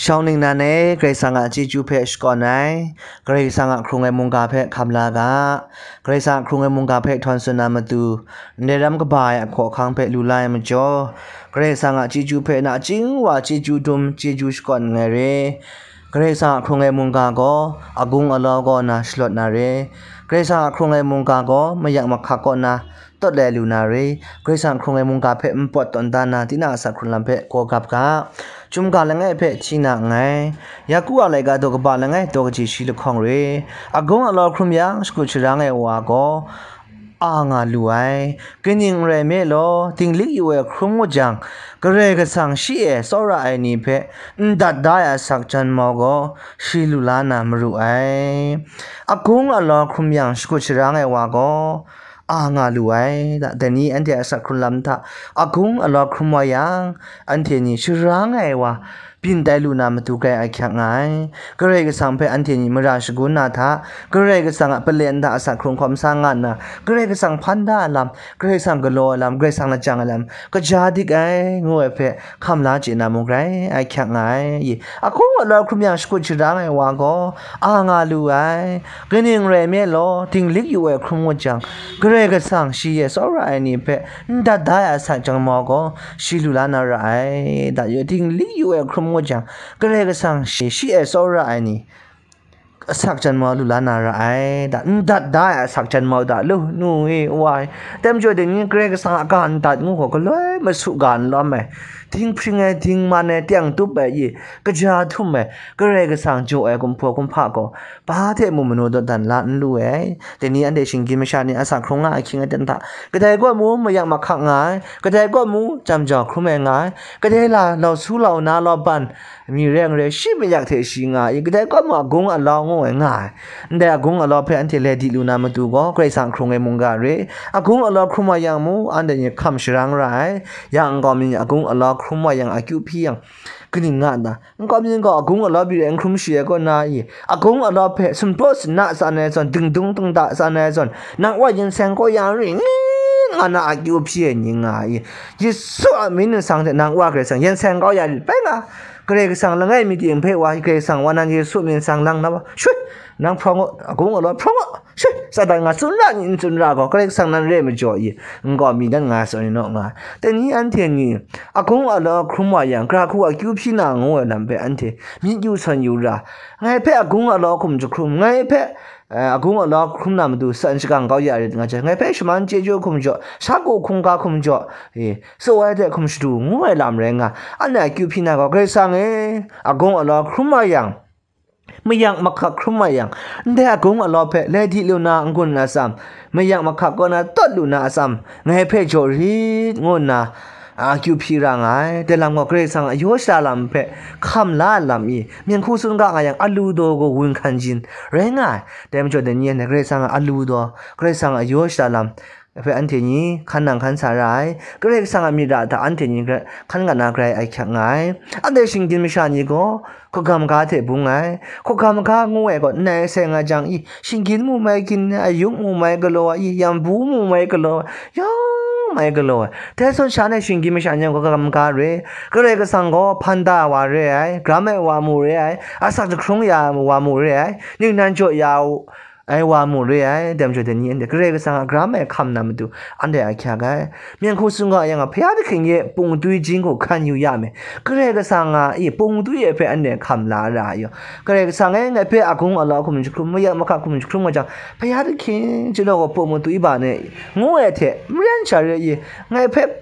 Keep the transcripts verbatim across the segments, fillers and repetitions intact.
Shawng ningnan e, Karai Kasang a chyeju hpe shakawn ai, Karai Kasang a hkrung ai mungga hpe hkam la ga, Karai Kasang a hkrung ai mungga hpe htawn tsun na matu, ndai ram kaba ai a hkaw ahkang hpe lu la ai majaw, Karai Kasang a chyeju hpe nachying wa chyeju dum chyeju shakawn nngai re. Karai Kasang a hkrung ai mungga gaw agung alau kaw na shalawt na re. Karai Kasang a hkrung ai mungga gaw mayak mahkak kaw na tawt lai lu na re. Karai Kasang a hkrung ai mungga hpe npawt tawn dan na, tinang a asak hkrung lam hpe gaw gap ga. Chyum ga langai hpe hti na nngai. Yaku a laika daw kaba langai daw kaji shi lahkawng re. Agung alau hkrum yang, shakut sharang ai wa gaw a nga lu ai. Kaning n rai me law, dinglik yu ai hkrum ngut jang, Karai Kasang shi e tsawra ai ni hpe n dat da ai asak janmau gaw, shi lu la na maru ai. Agung alau hkrum yang, shakut sharang ai wa gaw a nga lu ai. Da, dai ni anhte a asak hkrung lam hta agung alau hkrum wa yang, anhte ni sharang ai wa byin tai lu na matu grai ahkyak nga ai. Karai Kasang hpe anhte ni mara shagun na hta, Karai Kasang a palen hta asak hkrung hkawm sa nga nna, Karai Kasang hpan da ai lam, Karai Kasang galaw ai lam, Karai Kasang lajang ai lam, kaja dik ai, ngu ai hpe hkam la chye na mung grai ahkyak nga ai. Agung alau hkrum yang, shakut sharang ai wa gaw a nga lu ai. Kaning rai me law, dinglik yu ai hkrum ngut jang, Karai Kasang shi e tsawra ai ni hpe n dat da ai asak janmau gaw, shi lu la na ra ai. Da, yu dinglik yu ai hkrum ngut jang, Karai Kasang shi, shi e tsawra ai ni asak janmau lu la na ra ai. Da, n dat da ai asak janmau da lu, nu e, wa e. Dai majaw dai ni Karai Kasang a ga n dat ngu gaw, galoi masu ga n lawm ai, dinghpring ai, dingman ai, teng tup ai, i, kaja htum ai, Karai Kasang jaw ai kumhpaw kumhpa gaw, ba hte mung manu dawdan la n lu ai. Dai ni anhte shinggyim masha ni asak hkrung nga ahkying aten hta, kadai gaw mu mayak mahkak nga ai, kadai gaw mu jam jau hkrum ai nga ai, kadai la lau su lau na law ban mi reng re, shi mayak hte shi nga ai, kadai gaw mu agung alau ngu ai nga ai. Ndai agung alau hpe anhte lai di lu na matu gaw, Karai Kasang hkrung ai mungga re. Agung alau hkrum wa yang mu, anhte ni hkam sharang ra ai. Ya nkau mi ni agung alau hkrum wa yang, akyu hpyi yang, kaning nga nna, nkau mi gaw agung alau byi re n hkrum shi ai kaw na i, agung alau hpe sumpraw suna tsan ai zawn, dingdung dingda tsan ai zawn, nang wa yin seng kau ya ring nga na akyu hpyi ai ni nga i, Yesu a mying ningsang hte nang wa Karai Kasang yin seng kau ya lit bai nga. Karai Kasang langai mi ting hpe wa, Karai Kasang wa nang Yesu mying ningsang lang na wa, shui, nang hprawng u, agung alau hprawng u, shui, Satan nga tsun ra ni n tsun ra gaw, Karai Kasang nan re ai majaw i, nkau mi dan nga ai zawn ni naw nga. Dai ni anhte ni, agung alau hkrum wa yang, gara hku akyu hpyi na ngu ai lam hpe anhte myit yu sawn yu ra, ngai hpe agung alau hkum jahkrum, ngai hpe, eh, agung alau hkrum na matu san shakang kau ya rit nga jang, ngai hpe shaman chyeju hkum jaw, sha ku hkungga hkum jaw, eh, tsaw ai hte hkum shadu ngu ai lam rai nga, anhte akyu hpyi na gaw, Karai Kasang e, agung alau hkrum wa yang, mayak mahkak hkrum wa yang, ndai agung alau hpe lai di lu na n-gun atsam, mayak mahkak kaw na tawt lu na atsam, ngai hpe jaw rit ngu nna, a, akyu hpyi ra nga ai. Dai lam gaw Karai Kasang a yaw shada lam hpe hkam la ai lam i, myen hku tsun ga nga yang, alu daw gaw wun hkan jin rai nga ai. Dai majaw dai ni anhte Karai Kasang a alu daw, Karai Kasang a yaw shada lam hpe anhte ni hkan nang hkan sa ra ai. Karai Kasang a myit ra hta anhte ni gra-, hkan ga na grai ahkyak nga ai. Anhte shinggyim masha ni gaw, hkugam ga hte bung ai. Hkugam ga ngu ai gaw, nai seng a jang i, shinggyim mu mai gin ai, yup mu mai galaw ai, yambu mu mai galaw ai, yawng mai galaw ai. Dai zawn sha nai shinggyim masha ni gaw hkugam ga re. Karai Kasang gaw hpan da ai wa re ai, gram ai wa mu re ai, asak jahkrung ya ai wa mu re ai, ningnan jaw ya ai wa mu re ai. Dai majaw dai ni anhte Karai Kasang a gram ai hkam na matu anhte ahkyak ai. Myen hku tsun ga yang, a, Hpya dahkying e pung twi jin hku hkan yu ya me. Karai Kasang a i pung twi e hpe anhte hkam la ra ai yaw, Karai Kasang e, ngai hpe agung alau hkum jahkrum, mayak mahkak hkum jahkrum nga jang, Hpya dahkying chyalu gaw pung matwi ba ni ngu ai hte, maren sha re i, ngai hpe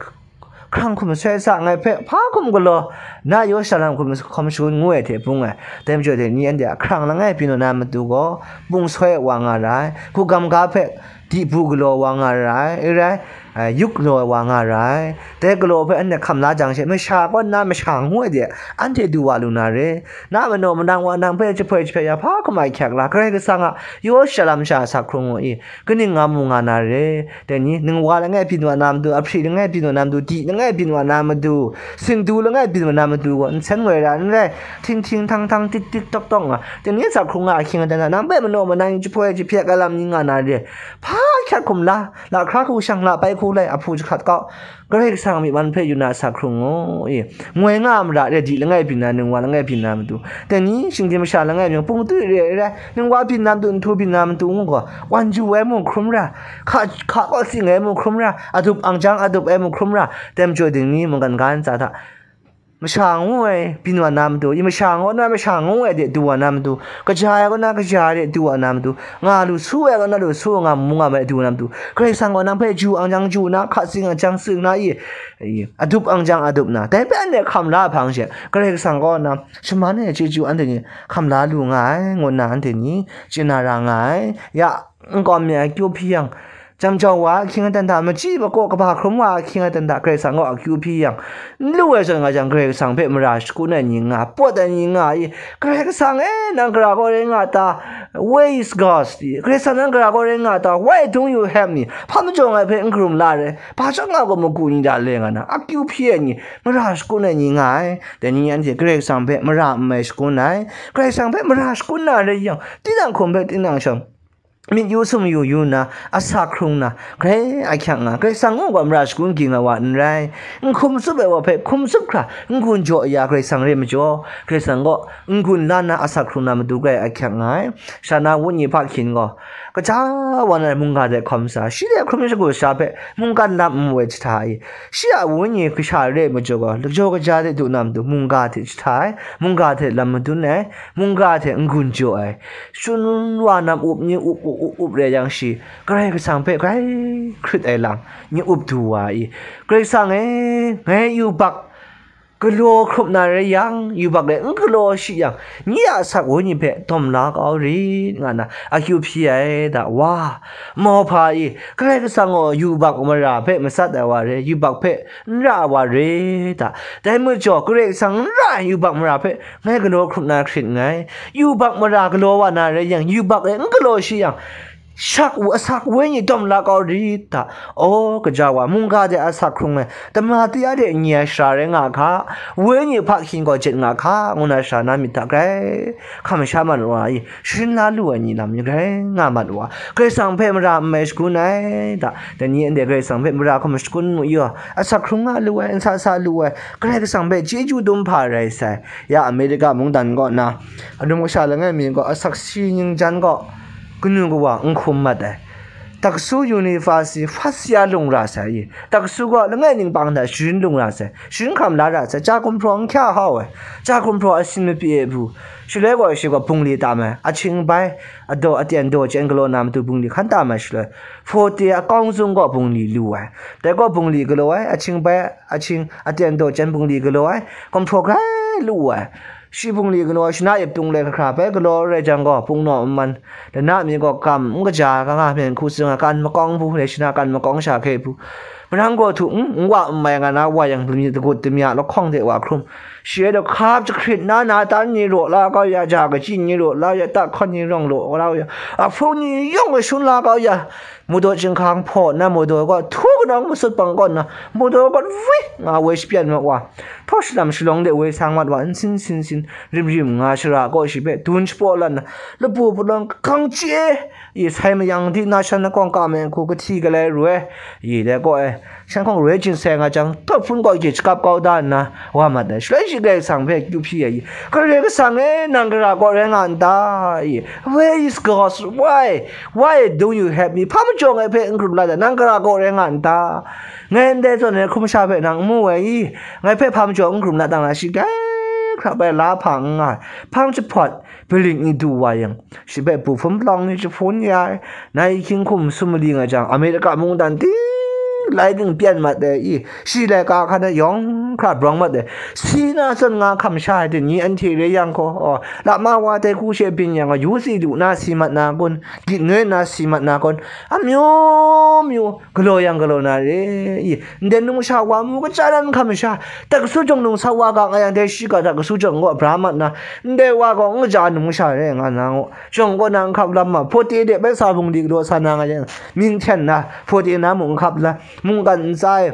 hkrang hkum soi sa, ngai hpe hpa hkum galaw, na yaw shada lam hkum hkawm shangun ngu ai hte bung ai. Dai majaw dai ni anhte a hkrang langai byin wa na matu gaw, pung soi wa nga ra ai, hkugam ga hpe dibu galaw wa nga ra ai, e rai, ai, yup galaw wa nga ra ai. Dai galaw hpe anhte hkam la jang she, masha kaw nna masha ngu ai de, anhte du wa lu na re. Na manaw manang wa nang hpe jahpoi jahpya ya hpa hkum ahkyak la, Karai Kasang a yaw shada lam sha asak hkrung ngu i, kaning nga mu nga na re. Dai ni, ningwa langai byin wa na matu, ahpri langai byin wa na matu, di langai byin wa na matu, sindu langai byin wa na matu gaw, nsen ngoi ra n rai, hting hting htang htang, tik tik tok tok nga, dai ni asak hkrung nga ahkying aten hta, nang hpe manaw manang jahpoi jahpyak ai lam ni nga na re. Hpa ahkyak hkum la, lahkra hku shang la bai hpu lai, ahpu jahkrat kau, Karai Kasang a myi man hpe yu na asak hkrung ngu i, ngoi nga a mara re, di langai byin na, ningwa langai byin na matu, dai ni shinggyim masha langai mying pung twi re ai rai, ningwa byin na matu, nhtu byin na matu ngu gaw, wan ju ai mu hkrum ra, hka, hka kaw sing ai mu hkrum ra, adup angjang adup ai mu hkrum ra, dai majaw ding ni mungkan ga ntsa hta, masha ngu ai byin wa na matu, i masha ngu na masha ngu ai de du wa na matu, kaja ai kaw na kaja ai de du wa na matu, nga lu su ai kaw na lu su nga mu nga ma ai du wa na matu, Karai Kasang gaw nang hpe ju ang jang ju na, hka sing ang jang sing na i, i, adup ang jang adup na, dai hpe anhte hkam la hpang she, Karai Kasang kaw na shaman ai chyeju anhte ni hkam la lu nga ai, ngu nna anhte ni chye na ra nga ai. Ya, n kawm mi ai kyu hpyi yang, jam jau wa ahkying aten hta, machyi makaw kaba hkrum wa ahkying aten hta, Karai Kasang gaw akyu hpyi yang, n lu ai zawn nga jang, Karai Kasang hpe mara shakun ai ni nga, pawt ai ni nga i, Karai Kasang e, nang gara gaw rai nga ta? Where is God? Karai Kasang, nang gara gaw rai nga ta? Why don't you help me? Hpa majaw ngai hpe n karum la re? Hpa chyawm nga gaw magu ni da le nga na, akyu hpyi ai ni, mara shakun ai ni nga ai. Dai ni anhte Karai Kasang hpe mara n mai shakun ai. Karai Kasang hpe mara shakun na rai yang, tinang hkum hpe tinang shawng, myit yu sum yu yu nna, asak hkrung nna, grai ahkyak nga, Karai Kasang ngu gaw mara shagun ging ai wa n rai. N hkum tsup ai wa hpe hkum tsup hkra, n-gun jaw ya Karai Kasang re majaw, Karai Kasang gaw n-gun la nna asak hkrung na matu grai ahkyak nga ai. Sha na Wenyi hpa hkyin gaw, kaja wa na mungga de hkawm sa, shi de hkrum shagu sha hpe mungkan lam n mu ai jahta i, shi a Wenyi kasha re majaw gaw, lajau kaja de du na matu mungga hte jahta ai, mungga hte lam madun ai, mungga hte n-gun jaw ai, shun wa nam up ni up up up up rai yang shi, Karai Kasang hpe grai hkrit ai lam ni up du wa i, Karai Kasang e, ngai yubak galaw hkrup na rai yang, yubak e n galaw shi yang, nye a asak Wenyi hpe dawm la kau rit, nga na akyu hpyi ai da wa. Mauhpa i, Karai Kasang gaw yubak mara hpe matsat ai wa re, yubak hpe n ra ai wa re da. Dai majaw, Karai Kasang n ra ai yubak mara hpe ngai galaw hkrup na hkrit nngai. Yubak mara galaw wa na rai yang, yubak e n galaw shi yang, shak u asak Wenyi dawm la kau rit da. Aw, kaja wa, mungga de asak hkrung ai, tama tia de n ye ai shara rai nga hka, Wenyi hpa hkyin gaw jet nga hka, ngu na sha na myit hta grai hkam sha mat wa i, sharin la lu ai ni lam ni grai nga mat wa. Karai Kasang hpe mara n mai shagun ai da. Dai ni anhte Karai Kasang hpe mara hkum shagun mu yaw, asak hkrung nga lu ai, n sa sa lu ai, Karai Kasang hpe chyeju dum hpa rai sai. Ya Amerika mungdan kaw na, anum kasha langai mi gaw asak si ning jan gaw, kanu kawa n hkum mat ai. Taksu University first year lung ra sai i, taksu gaw langai ning pang hta sharin lung ra sai, sharin hkam la ra sai, ja gumhpraw n hkya hau ai, ja gumhpraw asin mapyi ai bu, shaloi gaw shi gaw bungli tam ai, ahkying bai, adaw aten daw chyen galaw na matu bungli hkan tam ai shaloi, forty akawng zung gaw bungli lu ai, dai gaw bungli galaw ai, ahkying bai, ahkying aten daw chyen bungli galaw ai, gumhpraw grai lu ai, shi bungli galaw ai, shana ip tung le hkra bai galaw rai jang gaw, pungnaw nman, lana mi gaw kam n kaja, ka nga hpyen hku tsun ai, kan makawng bu, le shana kan makawng sha hkye bu, marang gaw htu n, n wa n mai nga na wa yang, lami dagut damya lahkawng de wa hkrum, shi e daw hkap jahkrit na, na tan ni raw la kau ya, ja kachyin ni raw la ya, ta hkawn ni rawng law la ya, ahpung ni yawng e shun la kau ya, Mawdaw chyinghkang hpaw nna mawdaw gaw htu kanawng masut pang kaw nna, mawdaw gaw wi nga woi shapyan mat wa, htaw shalam shalawng de woi sang mat wa, nsin sin sin, rim rim nga shara kaw shi hpe dun shapaw lan nna, lapu palawng kahkang chye, i sai mayang di na shan lakawng ka me hku kahti galai roi, i dai kaw e, shan hkawng roi chyin sai nga jang, tawt hpun kaw gyi shakap kau da nna, wa mat ai. Shaloi shi Karai Kasang hpe akyu hpyi ai, Karai Kasang e, nang gara kaw rai nga n ta? I, where is God? Why? Why don't you help me? Hpa majaw ngai hpe n hkrum la ta? Nang gara kaw rai nga n ta? Ngai ndai zawn ai hkum sha hpe nang n mu ai i? Ngai hpe hpa majaw n hkrum la ta nga, shi grai hkra bai la hpa n nga ai. Hpang jahpawt, bilik ni du wa yang, shi hpe bu hpun palawng ni jahpun ya ai, nai hkying hkum sum mali nga jang, Amerika mungdan ting lai ting pyan mat ai i, shi laika hkan e yawng hkra brawng mat ai, si na zawn nga hkam sha ai dai ni anhte re yang gaw, aw, lama wa tai hku she byin yang, yu si lu na si mat na kun, gyit noi na si mat na kun, amyu myu, galaw yang galaw na re i, ndai numsha wa mu kaja nan hkam sha, taksu jawng num sa wa ga nga yang, dai shi ga taksu jawng gaw bra mat na, ndai wa gaw n kaja numsha re nga na, jawng kaw na n hkap lam ma, hpawte de bai sa bungli galaw sa na nga yang, ming hten na, hpawte na mung n hkap la, mungkan ntsa e,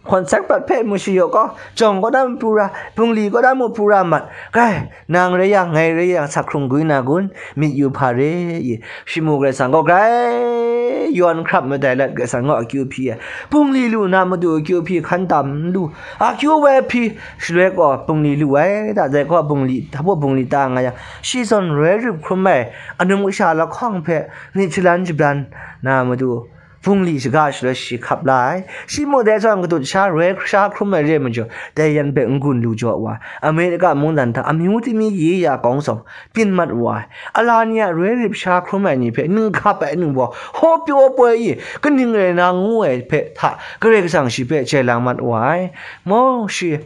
hkawn sek pat hpe mu shi yaw gaw, jawng kaw na mu pru ra, bungli kaw na mu pru ra mat, grai, nang rai yang, ngai rai yang, sak hkrung gwi na kun, myit yu hpa re i, shi mu Karai Kasang gaw grai yawn hkrap madai let, Karai Kasang gaw akyu hpyi ai. Bungli lu na matu akyu hpyi hkan tam n lu, akyu woi hpyi shaloi gaw bungli lu ai, da dai gaw bungli, hpa bungli ta nga yang, shi zawn roi rup hkrum ai, anum kasha lahkawng hpe myit shalan shabran na matu, bungli shaga shaloi shi hkap la ai. Shi mung dai zawn katut sha roi sha hkrum ai re ai majaw, dai yan hpe n-gun lu jaw wa ai. Amerika mungdan hta amyu tingmi ye ya kawng zawn byin mat wa ai. Ala ni a roi rip sha hkrum ai ni hpe ning hkap ai ningbaw, hpaw pyaw poi i, kaning rai na ngu ai hpe hta Karai Kasang shi hpe jai lang mat wa ai. Mawng shi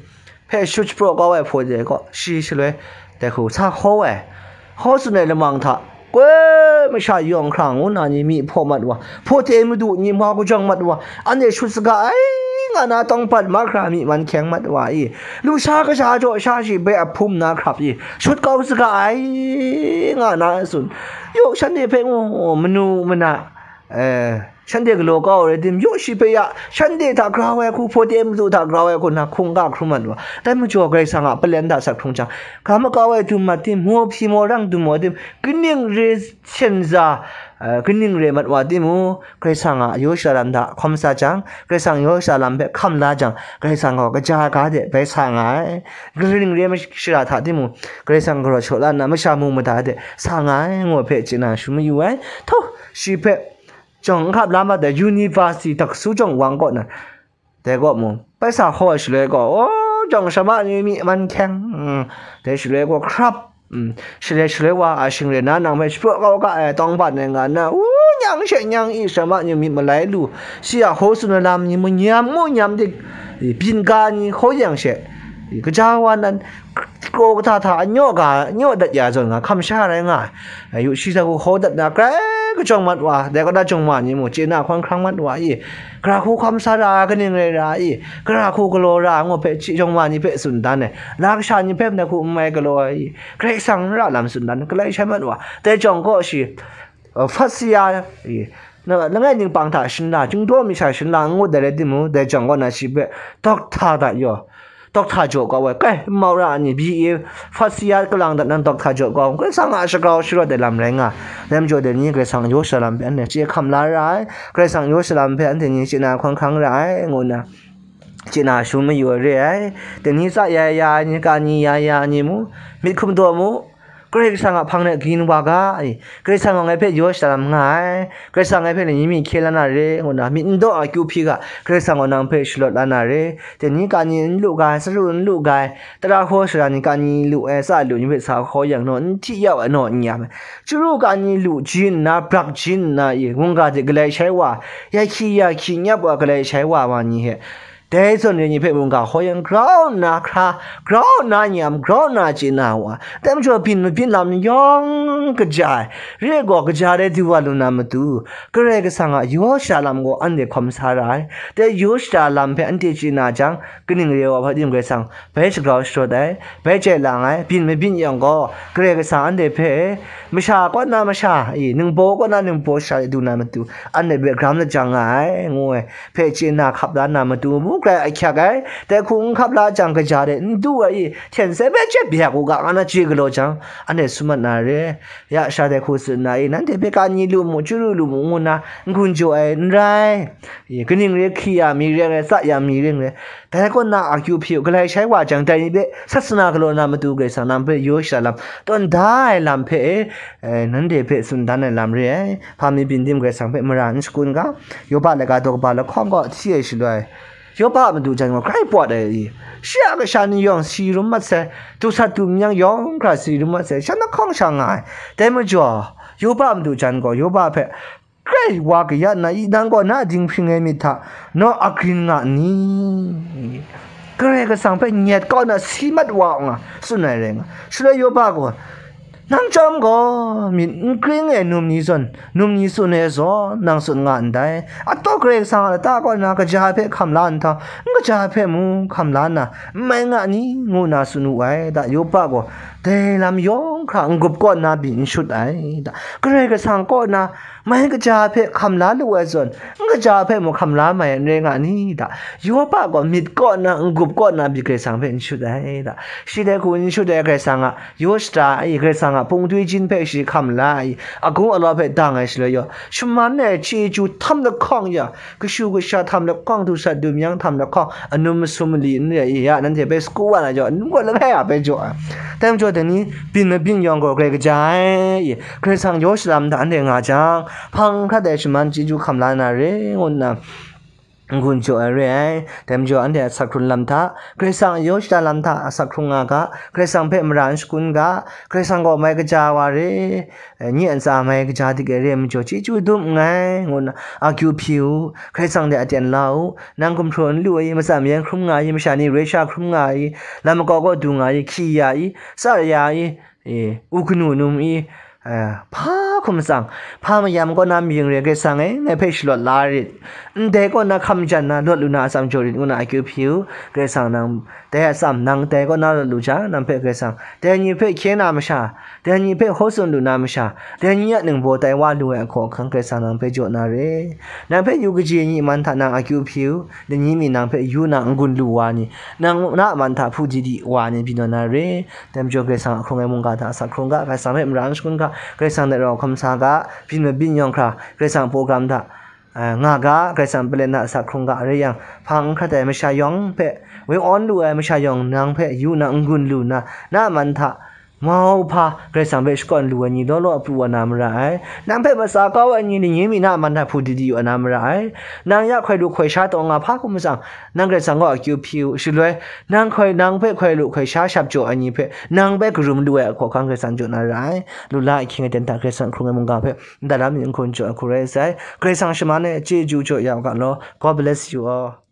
hpe shut shapraw kau ai hpaw de gaw, shi shaloi dai hku sa hkaw ai. Hkaw tsun ai lamang hta, koi masha yawng hkra ngu na ni myi hpaw mat wa, hpaw te madu ni mau kajawng mat wa, anhte shut saga ai nga na tawng pat mahkra myi man hkyeng mat wa i, lusha kasha jaw sha shi bai a hpum na hkrap i, shut kau saga ai nga na tsun. Yawk shanhte hpe ngu manu mana, eh, shanhte galaw kau ai rai tim, yaw shi hpe ya, shanhte hta grau ai hku, hpaw te madu hta grau ai hku na hkungga hkrum mat wa. Dai majaw Karai Kasang a palen hta sat hkrung jang, ga makau ai dum mat tim, maw hpyi maw rang dum wa tim, kaning re shen za, eh, kaning re mat wa tim u, Karai Kasang a yaw shara lam hta hkawm sa jang, Karai Kasang yaw shara lam hpe hkam la jang, Karai Kasang gaw kaja ga de bai sa nga ai. Kaning re ma-, shara hta tim u, Karai Kasang galaw shaw la nna masha mung mada de sa nga ai, ngu hpe chye na shu mayu ai. Htaw, shi hpe jawng n hkap la mat ai, university taksu jawng wang kaw na, dai kaw mung, bai sa hkaw ai shaloi gaw, o, jawng shama ni myi man hkyeng, mm, dai shaloi gaw hkrap, mm, shaloi shaloi wa a shing rai na nang hpe shapraw kau ga ai tawng ban ai nga na, u, nyang she nyang i shama ni myit malai lu, shi a hkaw tsun ai lam ni mung nyam mu nyam dik, byin ga ni hkaw yang she, kaja wa nan, kraw kata hta anyaw ga, anyaw dat ya zawn nga, hkam sha rai nga ai. Yu shi hta hku hkaw dat na, grai kajawng mat wa, dai kaw na jawng ma ni mung, chye na hkawn hkrang mat wa i, gara hku hkam sa ra, kaning rai ra i, gara hku galaw ra, ngu hpe, chye jawng ma ni hpe tsun dan ai, la kasha ni hpe ndai hku n mai galaw ai i, Karai Kasang n ra lam tsun dan ai, galai shai mat wa, dai jawng gaw shi, uh, Farisi ya, i, na, langai ningpang hta shinla, Jinghpaw mi sha shinla n ngut ai rai timung, dai jawng kaw na shi hpe, Dokta dat yaw, Dokta jaw kau ai, kai, mau ra ai ni, B A, Farisi ya kalang dat nan Dokta jaw kau, Karai Kasang a shagrau sharawt ai lam rai nga, dai majaw dai ni Karai Kasang yaw shara lam hpe anhte chye hkam la ra ai, Karai Kasang yaw shara lam hpe anhte ni chye na hkawn hkrang ra ai, ngu nna, chye na shu mayu ai re ai. Dai ni tsa ya ya ai ni, ka ni ya ya ai ni mu, myit hkum daw mu, Karai Kasang a hpang de kayin wa ga, ai, Karai Kasang gaw ngai hpe yaw shara lam nga ai, Karai Kasang ngai hpe ni myi hkye la na re, ngu nna myit n daw a akyu hpyi ga, Karai Kasang gaw nang hpe shalawt la na re, dai ni ka ni n lu ga ai, saru n lu ga ai, tara hkaw shara ni ka ni lu ai, tsa lu ni hpe sa hkaw yang naw, n hti yau ai naw, n ya ai, chyaru ka ni lu ji nna, brak ji nna, i, mungga de galai shai wa, ya hkyi ya hkyi nyap wa galai shai wa wa ni hte, dai zawn re ni hpe mungga hkaw yang grau nna hkra, grau nna nyam, grau nna chye na wa, dai majaw byin mabyin lam ni yawng kaja ai, re gaw kaja rai du wa lu na matu, Karai Kasang a yaw shara lam gaw anhte hkawm sa ra ai. Dai yaw shara lam hpe anhte chye na jang, kaning re wa hpa tim Karai Kasang bai shagrau sharawt ai, bai chye lang ai, byin mabyin yang gaw, Karai Kasang anhte hpe, masha kaw na masha, i, ningbaw kaw na ningbaw sha du na matu, anhte hpe gram lajang nga ai, ngu ai. Hpe chye na hkap la na matu mu grai ahkyak ai, dai hku n hkap la jang kaja de n du ai i, hten sai bai chyet byak u ga, nga na chye galaw jang, anhte sum mat na re. Ya sha dai hku tsun na i, nanhte hpe ka ni lu mu, chyaru lu mu, ngu nna n-gun jaw ai n rai. I, kaning re hkri ya mi ring rai, tsa ya mi ring rai, dai kaw na akyu hpyi u, galai shai wa jang, dai ni hpe sat sana galaw na matu Karai Kasang nang hpe yaw shara lam, tawn da ai lam hpe, e, nanhte hpe tsun dan ai lam re ai. Hpa mi byin tim Karai Kasang hpe mara n shakun ga, Yoba laika daw kaba lahkawng kaw hti ai shaloi, Yoba a madu jan gaw grai pawt ai i, shi a kasha ni yawng si rum mat sai, du sat du myang yawng hkra si rum mat sai, shan lahkawng sha nga ai. Dai majaw, Yoba a madu jan gaw Yoba hpe, grai wa kayat na i, nang gaw na dinghpring ai myit hta naw agrin nga n ni? Karai Kasang hpe nyet kau na si mat wa nga, tsun ai rai nga. Shaloi Yoba gaw, nang chyawm gaw, myit n kring ai num ni zawn, num ni tsun ai zawn, nang tsun nga ndai. Ataw Karai Kasang a lata kaw na kaja hpe hkam la nhtawm, n kaja hpe mung hkam la nna, n mai nga ni? Ngu nna tsun wu ai. Da Yoba gaw, dai lam yawng hkra n-gup kaw nna pyi n shut ai. Da Karai Kasang kaw na mai kaja hpe hkam la lu ai zawn, n kaja hpe mung hkam la mai ai n rai nga ni? Da Yoba gaw myit kaw nna, n-gup kaw nna pyi Karai Kasang hpe n shut ai. Da shi dai hku n shut ai Karai Kasang a yaw shara ai, Karai Kasang Nga pungtui jin hpe shi hkam la ai, agung alau hpe dang ai shaloi yaw, shaman ai chyeju htam lahkawng ya, kashu kasha htam lahkawng, dusat dumyang htam lahkawng, anum masum mali n re ai ya, nanhte hpe saku wa na jaw, n gaw langai a hpe jaw ai. Dai majaw, dai ni byin mabyin yawng gaw grai kaja ai, Karai Kasang yaw shalam hta anhte nga jang, hpang hkrat ai shaman chyeju hkam la na re, ngu nna, n-gun jaw ai re ai. Dai majaw, anhte a asak hkrung lam hta, Karai Kasang a yaw shada lam hta asak hkrung nga ga, Karai Kasang hpe mara n shakun ga, Karai Kasang gaw mai kaja wa re, nye a ntsa mai kaja dik ai re ai majaw, chyeju dum nngai, ngu nna akyu hpyi u, Karai Kasang de aten la u, nang gumhpraw n lu ai, matsan mayan hkrum nga ai, masha ni roi sha hkrum nga ai, lam makau kaw du nga ai, hkyi ya ai, tsar ya ai, e, u kanu num i, eh, hpa hkum matsang, hpa mayam kaw na mying re, Karai Kasang e, ngai hpe shalawt la rit, ndai kaw na hkam jan na lawt lu na atsam jaw rit, ngu na akyu hpyi u, Karai Kasang nang, dai atsam nang dai kaw na lawt lu jang, nang hpe Karai Kasang, dai ni hpe hkye na masha, dai ni hpe hkaw tsun lu na masha, dai ni a ningbaw tai wa lu ai ahkaw ahkang Karai Kasang nang hpe jaw na re. Nang hpe yu kaji ni man hta nang akyu hpyi u, dai ni mi nang hpe yu na n-gun lu wa ni, nang na a man hta hpu di di wa ni byin wa na re. Dai majaw, Karai Kasang a hkrung ai mungga hta asak hkrung ga, Karai Kasang hpe mara n shakun ga, Karai Kasang hte rau hkam sa ga, byin mabyin yawng hkra, Karai Kasang a program hta, eh, nga ga, Karai Kasang a palen hta asak hkrung ga, rai yang, hpang n hkrat ai masha yawng hpe, woi awn lu ai masha yawng nang hpe yu na n-gun lu nna, na a man hta mau hpa Karai Kasang hpe shakawn lu ai ni law law a pru wa na mara ai. Nang hpe matsa kau ai ni, ni mi na a man hta hpu di di wa na mara ai. Nang ya hkoi lu hkoi sha taw nga hpa hkum matsang, nang Karai Kasang gaw akyu hpyi u, shaloi, nang hkoi, nang hpe hkoi lu hkoi sha shap jaw ai ni hpe, nang hpe karum lu ai ahkaw ahkang Karai Kasang jaw na ra ai. Lu la ai hkying aten hta Karai Kasang hkrung ai mungga hpe, nta lam ning hkun jaw ai hku rai sai. Karai Kasang shaman e chyeju jaw ya u ga law. God bless you all.